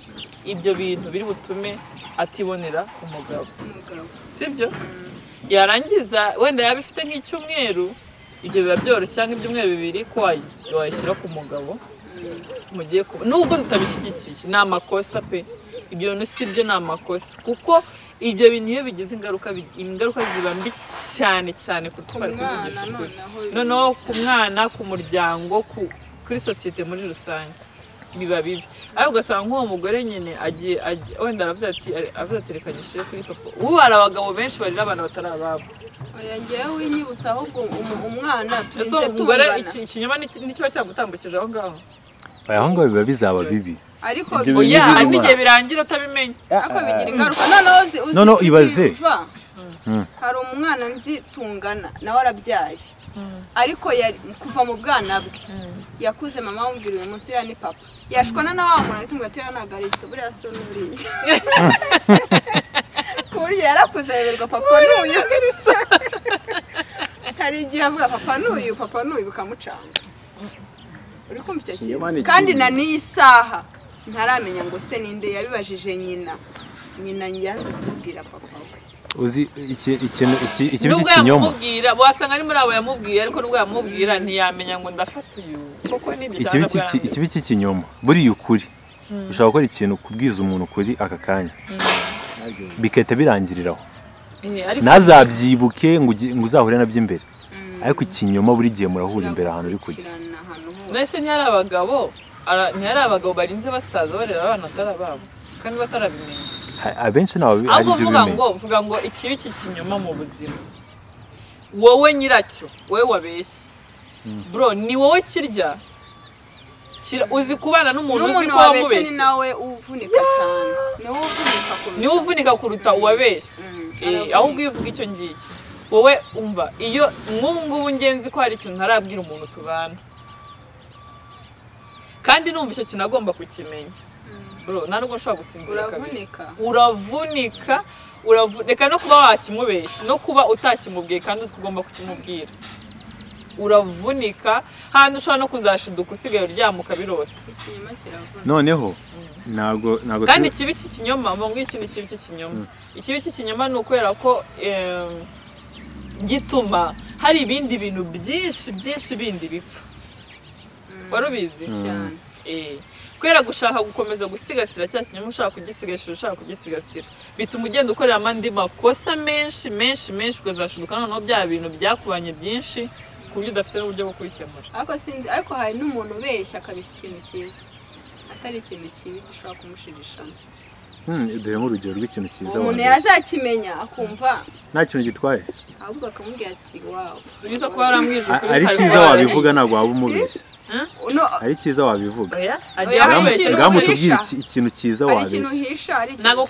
ibyo bintu biri butume atibonera umugabo sibyo yarangiza wenda yaba ifite nk'icyumweru ibyo biba byoroshye cyangwa ibyumweru bibiri ko wayishyira ku mugabo mugiye kuba nubwo tutabishyigikiye ni amakosa pe ibyo bintu si byo ni amakosa kuko ibyo bintu iyo bigize ingaruka ziba mbi cyane cyane kutwara kuvugisha ukuri noneho ku mwana ku muryango kuri sosiyete muri rusange. Biba bibi. Ariko ugasanga nk'uwo mugore nyine agiye wenda aravuze ati reka gishyire kuri papa. Ubu hari abagabo benshi barira abana batari ababo. Oya ngewe winyibutsa ahubwo umwana turinze tungana. Ikinyoma n'ikiba cyagutambukije aho ngaho. Aho ngaho biba bizaba bibi. Ariko oya hari n'igihe birangira utabimenya. Ariko bigira ingaruka. Noneho uzi Noneho ibaze. Hari umwana nzi tungana nawe arabyaye. Ariko kuva mu bwana bwe yakuze mama amubwira uyu munsi ya ni papa. Yashwana na wa muntu ahita ati ntabwo ari so buriya so n'uriya. Ku buryo yarakuze ayoberwa papa n'uyu. Hari igihe avuga papa n'uyu bikamucanga. Uri kumva icyo kintu? Kandi na n'iyi saha ntaramenya ngo se ninde yabibajije nyina. Nyina yanze kumubwira papa we. Uzi ikintu ikibi cy'ikinyoma wasanga ari muri abo yamubwiye ariko nubwo yamubwira ntiyamenya ngo ndafata uyu koko nibyo cyane. Ikibi cy'ikinyoma buriya ukuri ushobora gukora ikintu kubwiza umuntu ukuri aka kanya bikahita birangiriraho ntazabyibuke ngo uzahure nabyo imbere ariko ikinyoma buri gihe murahura imbere ahantu uri kujya. Mbese ntiyari abagabo barinze basaza barera abana atari ababo kandi batarabimenya. Abenshi nabo ari ibyo bimenya. Vuga ngo ikibi cy'ikinyoma mu buzima wowe nyiracyo wowe wabeshye bro ni wowe kirya uzi kubana n'umuntu uzi ko wamubeshye ni nawe uvunika cyane ni wowe uvunika kuruta uwabeshye. Ahubwo iyo uvuga icyo ngicyo wowe umva iyo nk'ubu ngubu ngenzi ko hari ikintu ntarabwira umuntu tubana kandi numva icyo kintu agomba kukimenya. Bro ntabwo ushobora gusinzira kabiri. Uravunika reka no kuba wakimubeshya no kuba utakimubwiye kandi uzi ko ugomba kukimubwira. Uravunika handi ushobora no kuzashiduka usigaye uryama ukabirota. Ikinyoma kiravuna. Noneho ntabwo kandi ikibi cy'ikinyoma ngo ikintu kibi cy'ikinyoma. Ikibi cy'ikinyoma ni ukubera ko gituma hari ibindi bintu byinshi bindi bipfa. Wari ubizi? Cyane. Kubera gushaka gukomeza gusigasira cya kinyoma ushaka kugisigasira bituma ugenda ukorera amandi makosa menshi ukazashiduka noneho bya bintu byakubanye byinshi ku buryo udafite n'uburyo bwo kubikemura. Ariko sinzi ariko hari n'umuntu ubeshya akabishya ikintu cyiza atari ikintu kibi gishobora kumushirishamo. Duhe nk'urugero rw'ikintu cyiza umuntu yazakimenya akumva nta kintu gitwaye ahubwo akamubwira ati wow biza kuba yaramwije ukuri. Ari cyiza wabivuga ntabwo waba umubeshya. Ari cyiza wabivuga. Ngamutubwira ikintu cyiza wabeshya. Ntabwo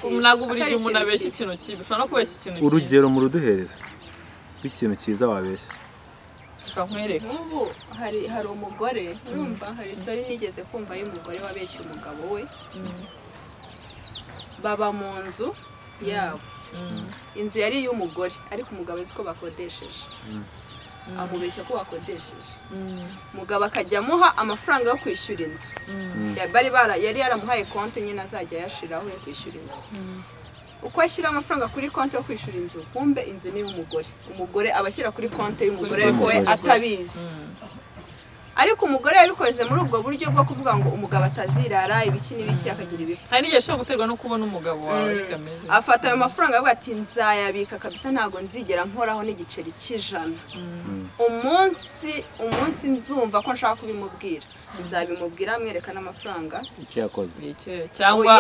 buri gihe umuntu abeshya ikintu kibi ushobora no kubeshya ikintu cyiza. Urugero muruduhereza rw'ikintu cyiza wabeshya. Nk'ubu hari umugore urumva hari story nigeze kumva y'umugore wabeshya umugabo we. Baba mu nzu yabo. Inzu yari iy'umugore ariko umugabo azi ko bakodesheje. Amubeshya ko bakodesheje. Umugabo akajya amuha amafaranga yo kwishyura inzu. Yari yaramuhaye konti nyine azajya yashiraho yo kwishyura inzu. Uko ashyira amafaranga kuri konti yo kwishyura inzu kumbe inzu ni iy'umugore. Umugore abashyira kuri konti y'umugore ariko we atabizi. Ariko umugore yabikoze muri ubwo buryo bwo kuvuga ngo umugabo atazirara ibiki n'ibiki akagira ibipfu. Hari n'igihe ushobora guterwa no kubona umugabo wawe kameze. Afata ayo mafaranga avuga ati nzayabika kabisa ntago nzigera nkoraho n'igiceri cy'ijana. Umunsi nzumva ko nshaka kubimubwira nzabimubwira amwereka n'amafaranga icyo yakoze cyangwa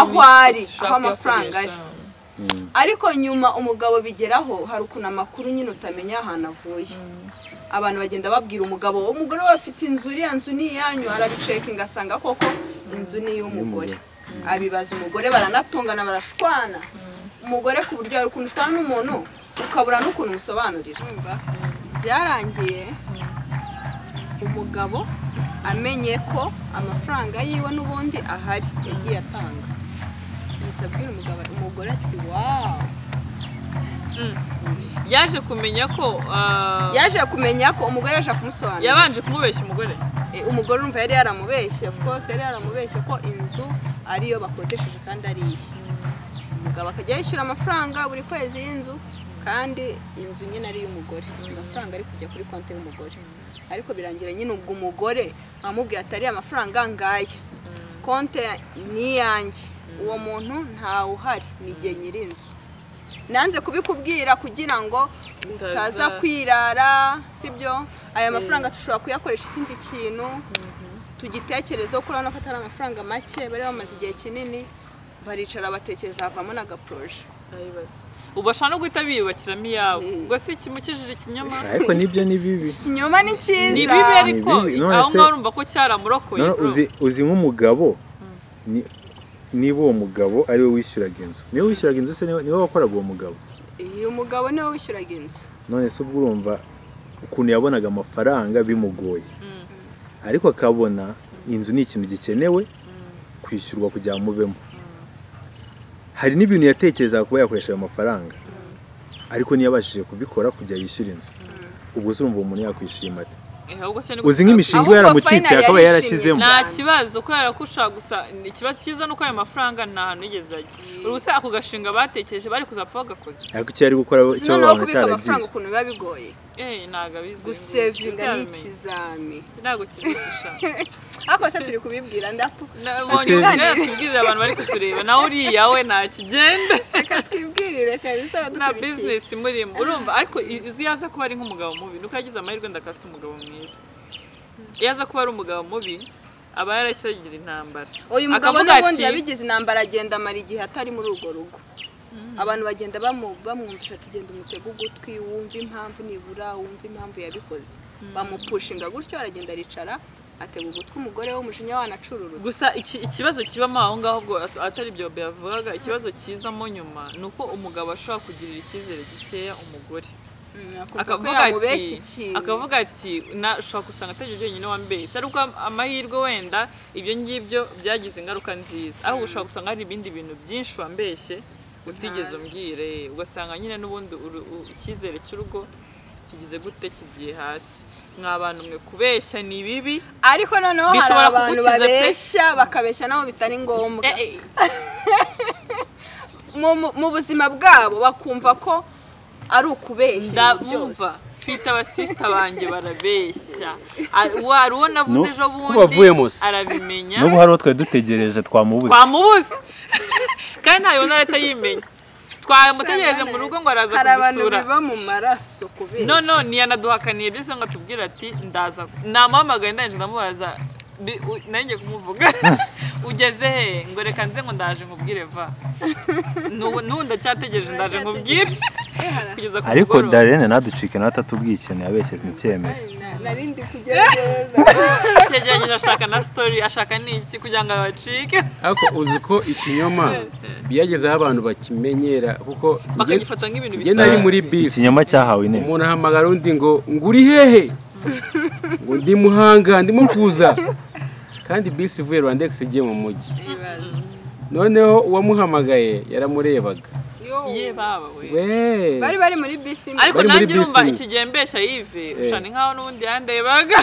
aho ari aho amafaranga ari. Ariko nyuma umugabo bigeraho hari ukuntu amakuru nyine utamenya ahantu avuye. Abantu bagenda babwira umugabo umugore we afite inzu iriya nzu ni iyanyu arabicekinga asanga koko inzu ni iy'umugore. Abibaza umugore baranatungana barashwana. Umugore ku buryo hari ukuntu ushwana n'umuntu ukabura n'ukuntu umusobanurira. Byarangiye umugabo amenye ko amafaranga yiwe n'ubundi ahari yagiye atanga. Ahita abwira umugore ati wow. Yaje kumenya ko umugore yaje kumusobanurira. Yabanje kumubeshya umugore. Umugore urumva yari yaramubeshye of course yari yaramubeshye ko inzu ariyo bakodesheje kandi ari iye. Umugabo akajya yishyura amafaranga buri kwezi y'inzu kandi inzu nyine ari iy'umugore. Amafaranga ari kujya kuri konti y'umugore. Ariko birangira nyine ubwo umugore amubwiye atari amafaranga ngaya. Konti ni iyanjye. Uwo muntu ntawe uhari ni jye nyir'inzu. Nanze kubikubwira kugira ngo utaza kwirara sibyo aya mafaranga tushobora kuyakoresha ikindi kintu Tugitekerezo ko urabona ko atari amafaranga make, bari bamaze igihe kinini baricara batekereza havamo n'agaproje. Ubasha no guhita biyubakiramo iyabo. Ubwo si ikimukijije ikinyoma. Ariko nibyo ni bibi. Ikinyoma ni cyiza. Ni bibi ariko aho ngaho urumva ko cyaramurokoye. Uzi nk'umugabo niba uwo mugabo ari we wishyuraga inzu. Niwe wishyuraga inzu se niwe wakoraga uwo mugabo? Iyo mugabo niwe wishyuraga inzu. None se ubwo urumva ukuntu yabonaga amafaranga bimugoye. Ariko akabona inzu ni ikintu gikenewe kwishyurwa kugira ngo mubemo. Hari n'ibintu yatekerezaga kuba yakoresha ayo mafaranga ariko ntiyabashije kubikora kujya yishyura inzu. Ubwo se urumva umuntu yakwishima ate? Uzi nk'imishinga iba yaramucitse akaba yarashyizemo. Nta kibazo kubera ko ushaka gusa ikibazo cyiza nuko ayo mafaranga nta hantu yigeze ajya. Ubu se ako gashinga batekereje bari kuzapfa bagakoze. Ariko icyo yari gukora icyo babona cyaragiye. Amafaranga ukuntu biba bigoye. Ntago abizi. Gusevinga ni ikizami. Ntago kibishisha. Ariko se turi kubibwira ndapo. Nabonye twibwirira abantu bari kutureba nawe uriya we nta kigenda. Reka twibwirire kabisa badukurikiye. Na business murimo urumva ariko izi yaza kuba ari nk'umugabo mubi nuko yagize amahirwe ndakafite umugabo mwiza. Yaza kuba ari umugabo mubi aba yarasegira intambara. Uyu mugabo n'ubundi yabigize intambara agenda amara igihe atari muri urwo rugo. Abantu bagenda bamwumvisha ati genda umutego ugutwi wumva impamvu nibura wumva impamvu yabikoze. Bamupushinga gutyo aragenda aricara atega ugutwi umugore w'umujinya wanacururutse. Gusa ikibazo kibamo aho ngaho ubwo atari ibyo yavugaga, ikibazo kizamo nyuma nuko umugabo ashobora kugirira icyizere gikeya umugore. Akavuga ati ushobora gusanga atari ibyo byonyine wambeshya ariko amahirwe wenda ibyo ngibyo byagize ingaruka nziza, aho ushobora gusanga hari ibindi bintu byinshi wambeshye utigeze umbwire, ugasanga nyine n'ubundi icyizere cy'urugo kigize gute kigiye hasi. Mwa bantu mwe kubeshya ni bibi, ariko noneho hari abantu babeshya bakabeshya nabo bitari ngombwa mu buzima bwabo bakumva ko ari ukubeshya byose. Mfite abasista banjye barabeshya, wari uwo navuze ejo bundi arabimenya. N'ubu hari uwo twari dutegereje twamubuze kandi ntabibona arahita yimenya. Twamutegereje mu rugo ngo araza kudusura. Hari abantu biba mu maraso kubeshya. No ntiyanaduhakaniye byose ngo atubwire ati ndaza. Namuhamagaye ndangije ndamubaza nanjye kumuvuga ugeze he ngo reka nze ngo ndaje nkubwire va. N'ubu ndacyategereje ndaje nkubwire. Ariko Darlene naducike nawe atatubwiye ikintu yabeshye nticyemere. Narindi kugerageza. Yagerageza ashaka na story ashaka n'iki kugira ngo abacike. Ariko uzi ko ikinyoma byagezeho abantu bakimenyera kuko bakagifata nk'ibintu bisanzwe. Nari muri bisi. Ikinyoma cyahawe intebe. Umuntu ahamagara undi ngo nguri hehe? Ngo ndi Muhanga ndimo kuza. Kandi bisi ivuye Rwandex igiye mu mujyi. Noneho uwamuhamagaye yaramurebaga. Ye baba we. Bari muri bisi. Ariko nanjye urumva ikigembesha Yves ushana nkaho n'ubundi yandebaga.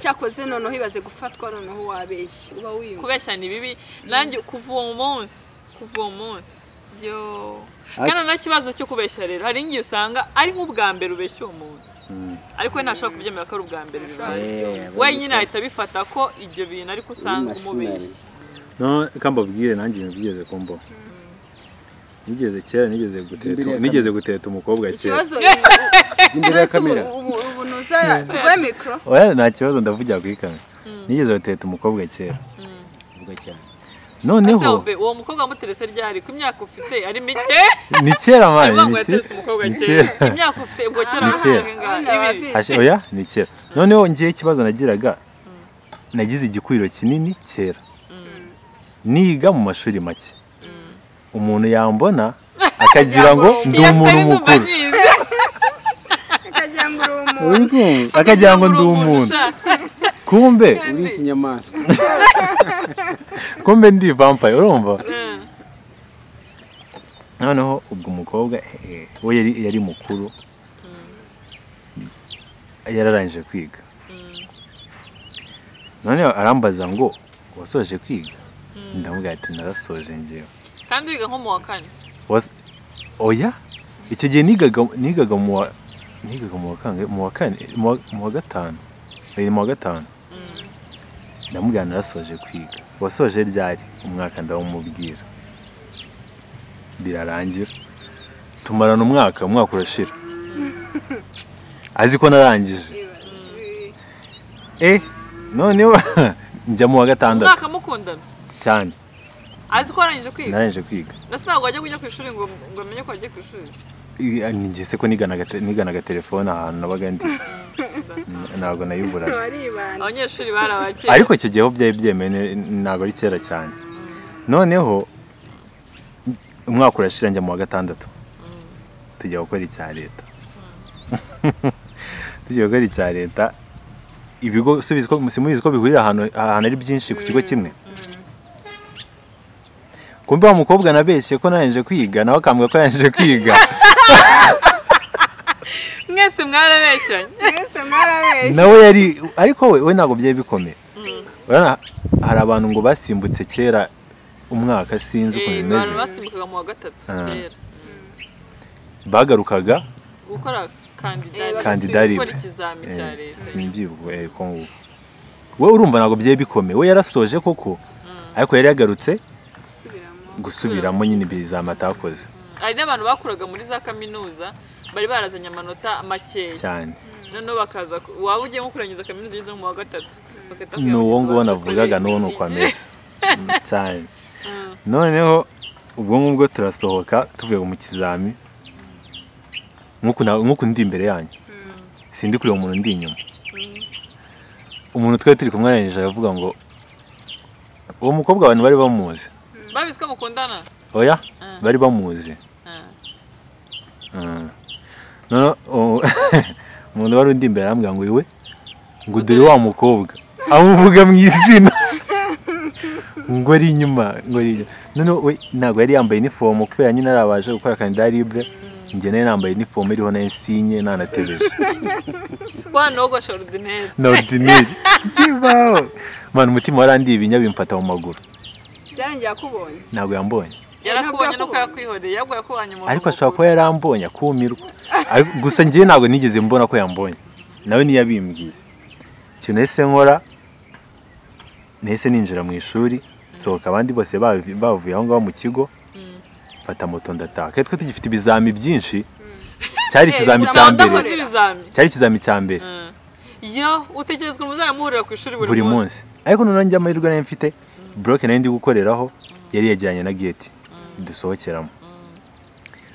Cyakoze noneho ibaze gufatwa noneho wabeshye uba wiyumva. Kubeshya ni bibi nanjye kuva uwo munsi yo. Kandi nta kibazo cyo kubeshya rero hari ngiye usanga ari nk'ubwa mbere ubeshya uwo muntu. Ariko we ntashobora kubyemera ko ari ubwa mbere bibaye. We nyine ahita abifata ko ibyo bintu ariko usanzwe umubeshya. No kambabwire nanjye ibintu byigeze kumbaho. Nigeze kera nigeze guteta umukobwa kera. Ikibazo imbere ya kamera. Ubu nuza tuguhe micro. Oya nta kibazo ndavugira kuri kamera. Nigeze guteta umukobwa kera. Uvuga cyane. Noneho uwo mukobwa muterese ryari ku myaka ufite ari mike? Ni kera mani. Ni kera. Imyaka ufite ubwo kera ibiri. Oya ni kera. Noneho ngiye ikibazo nagiraga nagize igikuriro kinini kera. Niga mu mashuri make. Umuntu yambona akagira ngo ndi umuntu mukuru. Akagira ngo ndi umuntu. Kumbe uri ikinyamaswa. Kumbe ndi vampire urumva? Noneho ubwo umukobwa we yari mukuru. Yararangije kwiga. Noneho arambaza ngo wasoje kwiga? Ndamubwira ati narasoje ngewe. Kandi wiga nko mu wa kane? Oya icyo gihe nigaga mu wa kane mu wa gatanu. Mu wa gatanu. Ndamubwira narasoje kwiga. Wasoje ryari? Umwaka ndawumubwira. Birarangira. Tumarana umwaka urashira. Azi ko narangije. Noneho Njya mu wa gatandatu. Umwaka mukundana cyane. Azi ko warangije kwiga? Narangije kwiga. Nase ntabwo wajya kujya ku ishuri ngo amenye ko wagiye ku ishuri? Njye se ko niganaga telefone ahantu nabaga ndi. Ntabwo nayiburaga. Abanyeshuri bari abakera. Ariko icyo gihe ho byari byemewe, ntabwo ari kera cyane. Noneho umwaka urashira njya mu wa gatandatu. Tujya gukora icya leta. Tujya gukora icya leta. Ibigo simubizi ko bihurira ahantu ari byinshi ku kigo kimwe. Kumbe wa mukobwa nabeshye ko narangije kwiga, nawe akambwira ko yarangije kwiga. Mwese mwarabeshyanye. Mwese mwarabeshye. Nawe yari ariko we ntabwo byari bikomeye. Urabona hari abantu ngo basimbutse kera umwaka sinzi uko bimeze. Abantu basimbukaga mu wa gatatu kera. Bagarukaga gukora kandida gukora ikizami cya leta. Simbyibuka ko nguko. We urumva ntabwo byari bikomeye. We yarasoje koko ariko yari yagarutse gusubiramo nyine ibizami atakoze. Hari n'abantu bakuraga muri za kaminuza bari barazanye amanota makeya cyane. Noneho bakaza waba ugiye nko kurangiza kaminuza ugeze mu wa gatatu. N'uwo nguwo navugaga n'uwo ni uko ameze cyane. Noneho ubwo ngubwo turasohoka tuvuye mu kizami nk'uku ndi imbere yanyu. Sindi kureba umuntu ndi inyuma. Umuntu twari turi kumwe arangije aravuga ngo uwo mukobwa abantu bari bamuzi. Babizi ko mukundana? Oya, bari bamuzi. Noneho umuntu wari undi imbere arambwira ngo iwe ngo dore wa mukobwa amuvuga mu izina ngo ari inyuma ngo ari inyuma. Noneho we ntabwo yari yambaye inifomo kubera nyine arabaje gukora kandida libre. Njye nayo nambaye inifomo iriho na insigne nanatebeje. Wanogosha ordinaire. Na ordinaire. Kibaho. Man umutima warandiye ibinya bimfata mu maguru. Byarangiye akubonye. Ntabwo yambonye. Yarakubonye nuko yakwihoreye, yabwo yakubanye mu. Ariko ashobora kuba yarambonye akumirwa. Gusa njye ntabwo nigeze mbona ko yambonye. Nawe niyabimbwiye. Ikintu nahise nkora, nahise ninjira mu ishuri, nsohoka abandi bose bavuye aho ngaho mu kigo. Fata moto ndataha. Kandi twe tugifite ibizami byinshi. Cyari ikizami cya mbere. Cyari ikizami cya mbere. Yo, utekerezwa muzamuhurira ku ishuri buri munsi. Ariko noneho njye amahirwe nari mfite, block nari ndi gukoreraho yari yegeranye na gate dusohokeramo.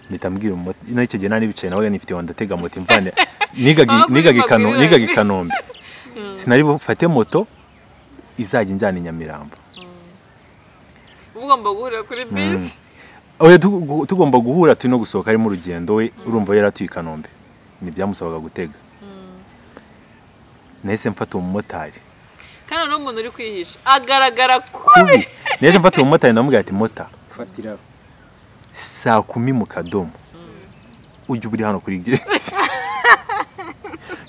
Mpita mbwira no icyo gihe nari bicaye nawe nifite ndatega moto imvane nigaga i Kanombe. Sinari bufate moto izajya injyana i Nyamirambo. Ugomba guhurira kuri bisi. Oya tugomba guhura turi no gusohoka ari mu rugendo we urumva yaratuye i Kanombe. Ni byamusabaga gutega. Nahise mfata umumotari. Kandi no umuntu uri kwihisha agaragara kubi. Nahise mfata umumotari ndamubwira ati mota fatira saa 10 mu kadomo. Ujye uri hano kuri gate.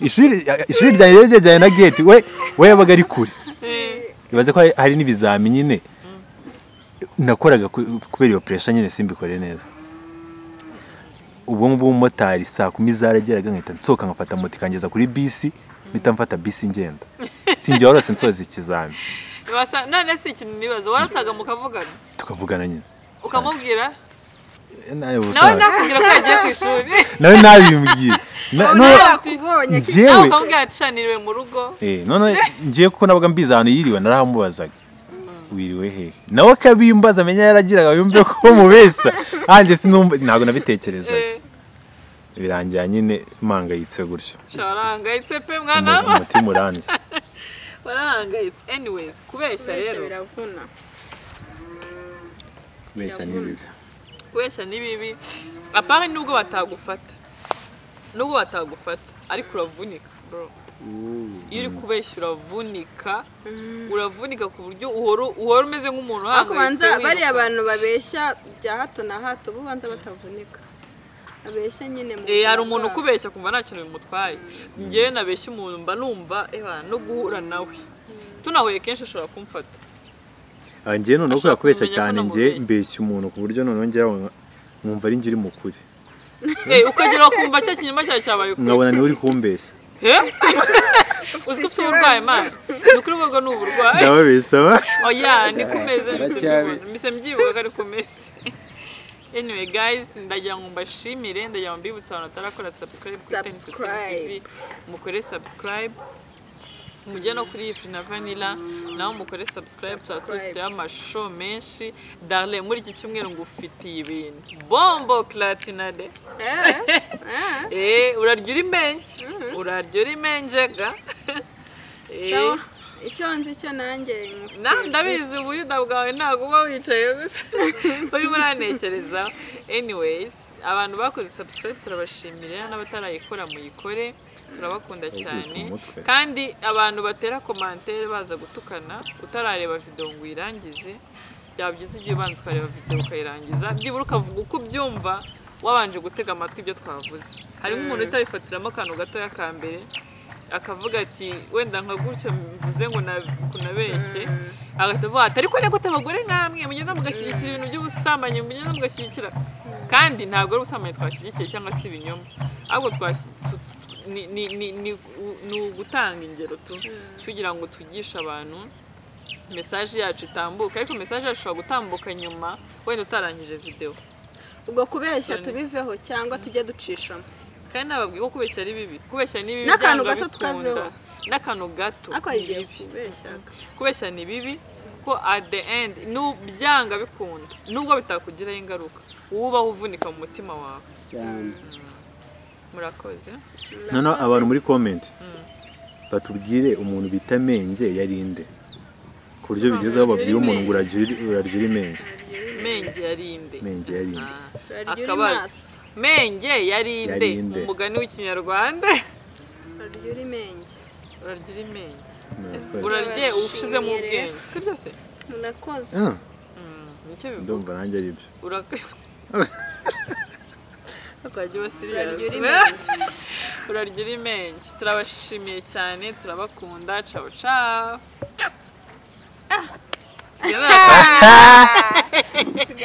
Ishuri ryanjye ryegeranye na gate we yabaga ari kure. Ibaze ko hari n'ibizami nyine nakoraga kubera iyo pressure nyine simbikore neza. Ubwo ngubwo umumotari saa 10 zarageraga nkahita nsohoka nkafata moto ikangeza kuri bisi, mpita mfata bisi ngenda. Sinjye warose nsoza ikizami. None se ikintu nibaza warataga mukavugana? Tukavugana nyine. Ukamubwira? Nawe nakubwira ko yagiye ku ishuri. Nawe nabimbwiye. Nawe ukamubwira ati shaniriwe mu rugo. None ngiye kuko nabaga mbizi ahantu yiriwe narahamubazaga. Wiriwe hehe? Nawe akabimbaza amenya yaragiraga yumve ko mubeshya. Hanjye sinumva ntabwo nabitekerezaga. Birangira nyine mpangayitse gutyo. Warahangayitse pe mwana. Umutima urandya. Warahangayitse. Anyways, kubeshya rero biravuna. Kubeshya ni bibi. Kubeshya ni bibi. Apart nubwo batagufata. Nubwo batagufata ariko uravunika bro. Iyo uri kubeshya uravunika. Uravunika ku buryo uhora umeze nk'umuntu uhangayitse. Ariko banza bari abantu babeshya bya hato na hato bo banza batavunika. Abeshya nyine mu hari umuntu ukubeshya kumva nta kintu bimutwaye. Njyewe nabeshya umuntu mba numva no guhura nawe. Tunahuye kenshi ashobora kumfata. Njyewe noneho kubera kubeshya cyane njye mbeshya umuntu ku buryo noneho ngera nkumva ari njye uri mukuri. Ukagera kumva cya kinyoma cyawe cyabaye ukuri. Nkabona niwe uri kumbeshya. Uzi ko ufite uburwayi man. Ni ukuri ubwo ni uburwayi. Ndababeshya ba. Oya ni kumeze mbise mbyibuka ko ari kumeze. Anyway guys, ndagira ngo mbashimire, ndagira ngo mbibutse abantu batarakora subscribe kuri 10 to 10 TV, mukore subscribe. Mujye no kuri Frina Vanilla naho mukore subscribe, tuba dufite amashow menshi. Darle, muri iki cyumweru ngufitiye ibintu bombo clatinade. Urarya uri menshi, urarya uri menjega. Sawa, icyo nzi cyo nanjye mufite. Ndabizi ubuyuda bwawe ntabwo uba wicaye gusa urimo uranekereza. Anyways, abantu bakoze subscribe turabashimira, n'abatarayikora muyikore, turabakunda cyane. Kandi abantu batera commentaire baza gutukana utarareba video ngo uyirangize, byaba byiza ugiye ubanza ukareba video ukayirangiza, byibura ukavuga uko ubyumva wabanje gutega amatwi ibyo twavuze. Harimo umuntu utabifatiramo akantu gatoya ka mbere akavuga ati wenda nka gutyo mvuze ngo kunabeshye, agahita avuga ati ariko ni gute abagore nkamwe mugenda mugashyigikira ibintu by'ubusambanyi, mugenda mugashyigikira. Kandi ntabwo ari ubusambanyi twashyigikiye cyangwa se ibinyoma, ahubwo ni ugutanga ingero tugira ngo tugishe abantu message yacu itambuka. Ariko message yacu ishobora gutambuka nyuma wenda utarangije video. Ubwo kubeshya tubiveho cyangwa tujye ducishamo. Kandi nababwiye ko kubeshya ari bibi, kubeshya ni bibi, n'akantu gato tukaveho, n'akantu gato ariko igiye kubeshya. Kubeshya ni bibi kuko at the end byanga bikunda, nubwo bitakugiraho ingaruka, uba uvunika mu mutima wawe. Murakoze. Noneho abantu muri comment batubwire umuntu bita Menge yarinde, ku buryo bigezeho babwira umuntu ngo urarya uri Menge. Menge yarinde. Menge yarinde. Akabazo. Menge yarinde, umugani w'ikinyarwanda. Urarya uri Menge. Urarya uri Menge. Urarye ushize mu bwenge, si byo se? Murakoze. Nicyo bivuga. Ndumva nanjye ari byo. Urarya uri Menge. Turabashimiye cyane, turabakunda. Ciao ciao.